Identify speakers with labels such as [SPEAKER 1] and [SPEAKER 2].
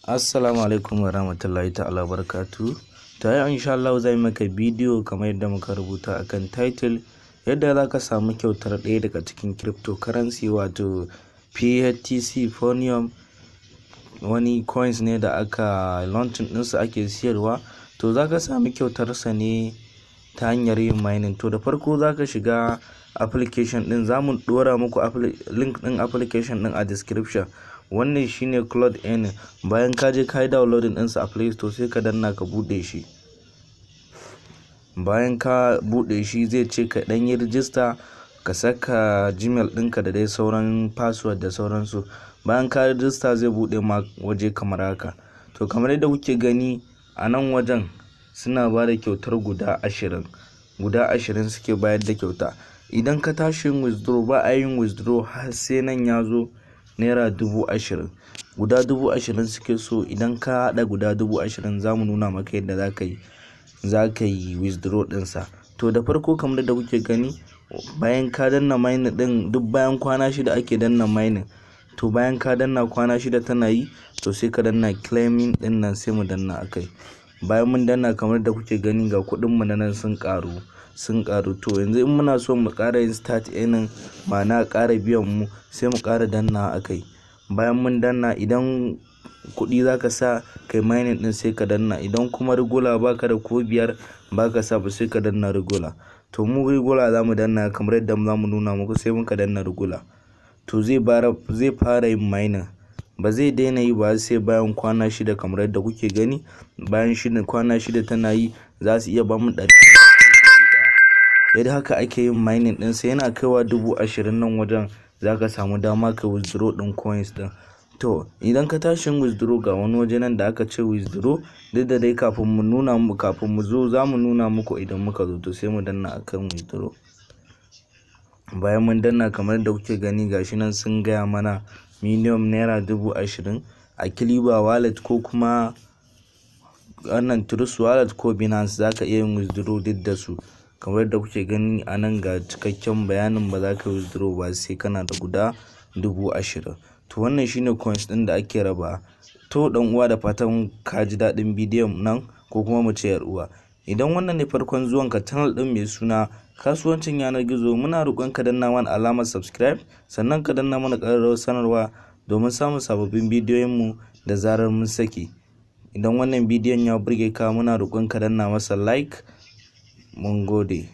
[SPEAKER 1] Assalamu alaikum wa rahmatullahi ta'ala barakatu. Ta yau insha Allah zai maka bidiyo kamar yadda muka rubuta akan title, yadda za ka samu kyautar ɗaya daga cikin cryptocurrency, wato PHTC Phoneum. Wani coins ne da aka launching ɗinsu ake siyarwa. To, za ka sami kyautarsa ne ta hanyar yin mining. To, da farko za ka shiga application ɗin. Za mu ɗora muku link ɗin application ɗin a description. Wannan shine Cloud Earning. Bayan ka je ka yi downloading ɗinsa a Play Store, sai ka danna ka buɗe shi. Bayan ka buɗe shi, zai ce ka ɗan yi rijista, ka saka Gmail ɗinka da dai sauran password da sauransu. Bayan ka rijista, zai buɗe ma waje kamar haka. To, kamar yadda kuke gani a nan wajen, suna ba da kyautar guda 20, guda 20 suke bayar da kyauta. Idan ka tashi yin withdraw, ba a yin withdraw har sai nan ya zo ₦20,000. Guda 20,000 suke so. Idan ka haɗa guda 20,000, za mu nuna maka yadda za ka yi withdraw ɗinsa. To, da farko, kamar da kuke gani, bayan ka danna mining ɗin, duk bayan kwana 6 ake danna mining. To, bayan ka danna, kwana 6 tana yi, to sai ka danna claiming ɗin nan. Sai mu danna akai. Bayan mun danna, kamar da kuke gani, ga kuɗin mu na nan sun ƙaru, sun ƙaru. To, yanzu in muna so mu ƙara yin start earning, ma'ana ƙara biyan mu, sai mu ƙara danna akai. Bayan mun danna, idan kuɗi za ka sa kai mining ɗin, sai ka danna. Idan kuma regular, baka da ko biyar baka sa ba, sai ka danna regular. To, mu regular za mu danna kamar yadda za mu nuna muku. Sai muka danna regular. To, zai fara yin mining, ba zai daina yi ba sai bayan kwana 6. Kamar yadda kuke gani, bayan kwana 6 tana yi, za su iya bamu 100. Yadda haka ake yin mining ɗin sai yana kaiwa 20,000 nan wajen, za ka samu dama ka withdraw ɗin coins ɗin. To, idan ka tashi yin withdraw, ga wani waje nan da aka ce withdraw. Duk da dai kafin mu nuna mu kafin mu zo, za mu nuna muku idan muka zo. To, sai mu danna akan withdraw. Bayan mun danna, kamar da kuke gani, gashi nan sun gaya mana minimum ₦20,000 a Klever Wallet ko kuma wannan Trust Wallet ko Binance, za ka iya yin withdraw duk da su. Kamar yadda kuke gani a nan, ga cikakken bayanin, ba za ka withdraw ba sai kana da guda 20,000. To, wannan shine coins ɗin da ake raba. To, dan uwa, da fatan ka ji daɗin bidiyon nan, ko kuma mu ce yar uwa. Idan wannan ne farkon zuwan ka channel ɗin mai suna Kasuwancin Yanar Gizo, muna roƙon ka danna mana alamar subscribe, sannan ka danna mana ƙararrawar sanarwa domin samun sababbin bidiyoyin mu da zarar mun saki. Idan wannan bidiyon ya burge ka, muna roƙon ka danna masa like. Mun gode.